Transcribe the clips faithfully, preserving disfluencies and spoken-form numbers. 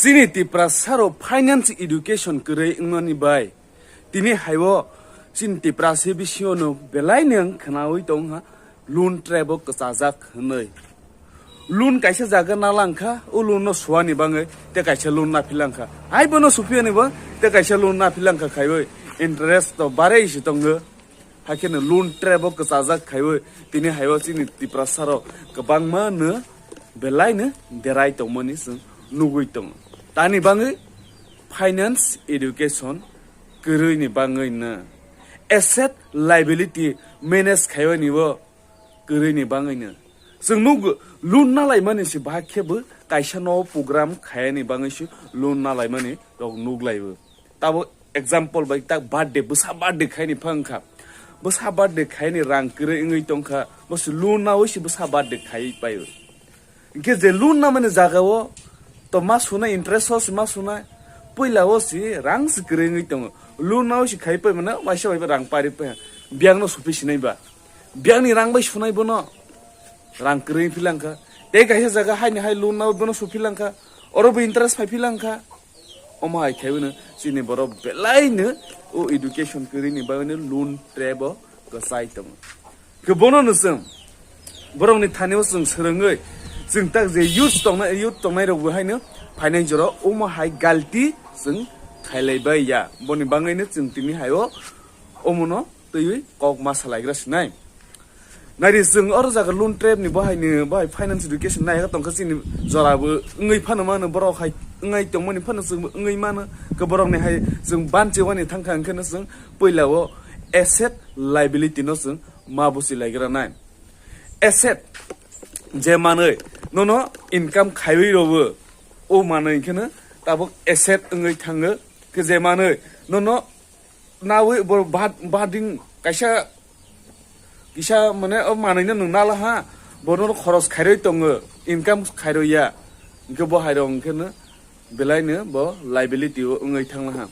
Chini Tiprasa rok finance education kwrwi wngmani bai tini haibo chini Tiprasa bisingo no belai nwng khwnawi tong ha, loan trap o kwchajak hwnwi. Loan kaisa jaga nalangkha, o loan no suani bangwi te kaisa loan naphilangkha. Haibo no suphiyani bo te kaisa loan naphilangkha khaiwi interest to barei se tongo. Haikhe no loan trap o kwchajak khaiwi tini haibo chini Tiprasa rok kwbangma no belai no derai tongmani chwng nugwi tongo. Tani bangwi finance education kwrwini bangwi no asset liability manage khaiwi ni bo kwrwini bangwi no. Chwng nuk loan nalaimani se bahai khe bo kaisa no program khayani bangwi se loan nalaimani rok nuklaibo. Tabo example bai tak birthday, bwsa birthday khaini phang kha. Bwsa birthday khaini rang kwrwi wngwi tongkha. Bo se loan nawi se bwsa birthday khai paio. Hingke je loan namani jagao to ma sunai, interest o se ma sunai, puila o se rang se kwrwi wngwi tongo. Loan nao se khai pai mano, waisa bai rang pari pai. Biang no supi sinai ba. Biang ni rang bai sunai bono. Rang kwrwi philangkha. Tei kaisa jaga hai ni hai loan nao bono suphilangkha. Oro bo interest phai philangkha. Omo hai khai bono chini borok belai no o education kwrwi ni bagwi no loan trap o kwchai tongo. Khe bono no chwng borokni thani o chwng swrwngwi chwng tak je youth tongnai, youth tongnai rok bo haino phainai jora omo hai galti chwng khailai bai ya. Boni bangwi no chwng tini hai o omono twiwi kok ma salaigra sinai. Naidi chwng oro jaga loan trap ni bo hai ni bo hai finance education nai tongkha chini jora bo wngwi phano mano borok hai wngnai tongmani phano chwng bo wngwi mano. Khe borok ni hai chwng banchi wani thangkha hwnkhe no chwng puila o asset liability no chwng ma buchi laigra nai. Asset je manwi nono income khaiwi robo, o manwi hwnkhe no tabuk asset wngwi thango. Khe je manwi nono nawi bo bad-, bading kaisa kisa mane o manwi no nwng nala ha, bono khoros khairoi tongo, income khairoi ya, hwnkhe bo hai rok hwnkhe no belai no bo liability o wngwi thangla ha.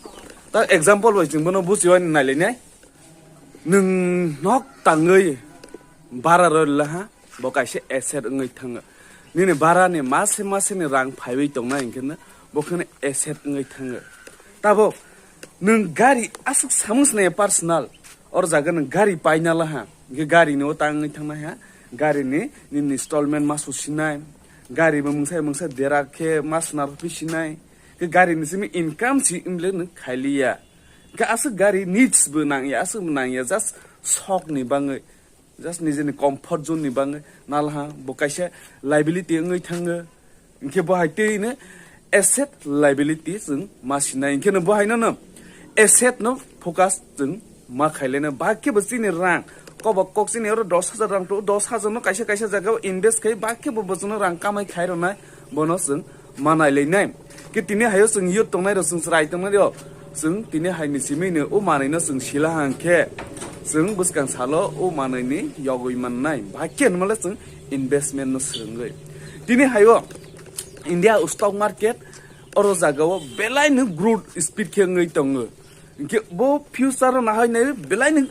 Ta example bai chwng bono buchiwani nailainai. Nwng nok tangwi bara rwlaha, bo kaisa asset wngwi thango. Nini bara ni mase mase ni rang phaiwi tongnai hwnkhe no bo kheno asset wngwi thango. Tabuk nwng gari aswk samung sinai personal, oro jaga nwng gari paina laha, hwnkhe gari ni o tangwi thangnai ha, gari ni nini installment masu sinai, gari bo mungsa mungsa dera khe mas narwkpi sinai, hwnkhe gari ni simi income si wngble nwng khailiya. Hwnkhe aswk gari needs bo nangya, aswk bo nangya, just sok ni bangwi, just nijeni comfort zone ni bangwi nalha bo kaisa liability wngwi thango. Hwnkhe bo hai tei no asset liability chwng ma sinai, hwnkhe no bo hai no no asset no focus chwng ma khaileno. Ba khe bo chini rang kobo kok chini oro dos hajar rang to, dos hajar no kaisa kaisa jaga o invest khai, ba khe bo bo chwngno rang kamai khai rwnai. Bono chwng ma nailainai. Khe tini hayo chwng youth tongnai rok, chwng chwrai tongnai rok, chwng tini hai ni simi no o manwi no chwng sila hang khe chwng bwskang salo o manwi ni yogwi mannai. Ba khe hwnmale chwng investment no swrwngwi. Tini hayo India stock market oro jaga o belai no growth speed khe wngwi tongo. Hwnkhe bo future no nahai nai belai no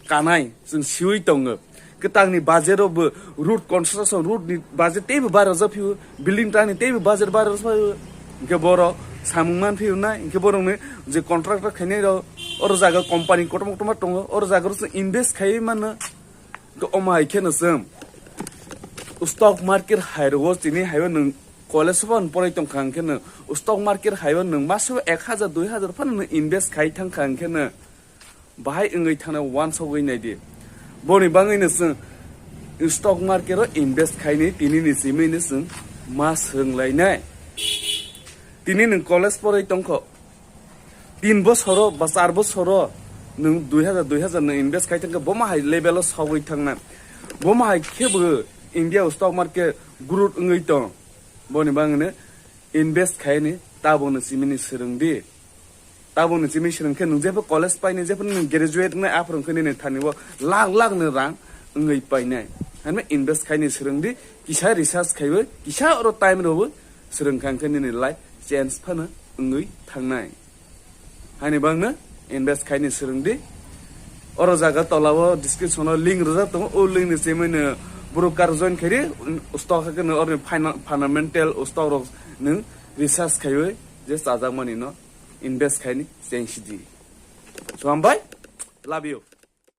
kanai, chwng siwi tongo. Kwtangni budget rok bo road construction, road ni budget teibo barajak phio, building tangni teibo budget barajak phio. Hwnkhe borok samung man phio nai, hwnkhe borokni je contractor khainai rok, oro jaga company kotorma kotorma tongo, oro jaga rok chwng invest khaiwi mano. Hwnkhe omo hai kheno chwng stock market hai rogo chini haibo nwng college o phano porai tongkha, hwnkhe nwng stock market haibo nwng maso ek hajar dui hajar phano nwng invest khai thangkha, hwnkhe nwng bahai wngwi thangna uansugwi naidi. Boni bangwino chwng stock market o invest khaini tinini simino chwng ma swrwnglainai. Tini nwng college porwi tongkho, tin bosoro ba char bosoro nwng dui hajar dui hajar nwng invest khai thangkhe, bomo hai level o sogwi thangnai. Bomo hai khe bo India o stock market growth wngwi tong. Boni bangwino invest khaini tabukno simini swrwngdi. Tabukni simi swrwng khe nwng jepho college painai, jepho nwng graduate wngnai, aphuru khe nini thani o lakh lakh ni rang wngwi painai. Hwnwi invest khaini swrwngdi, kisa research khaiwi, kisa oro time rwwi swrwng kha, hwnkhe nini life change phano wngwi thangnai. Haini bagwino invest khaini swrwngdi. Oro jaga tola o description o link rwjak tongo, o link ni simi no broker join khaidi, stock hakhe no oroni fina-, fundamental stock rok nwng Research khaiwi je chajakmani no invest khaini cheng sidi. So hambai, love you.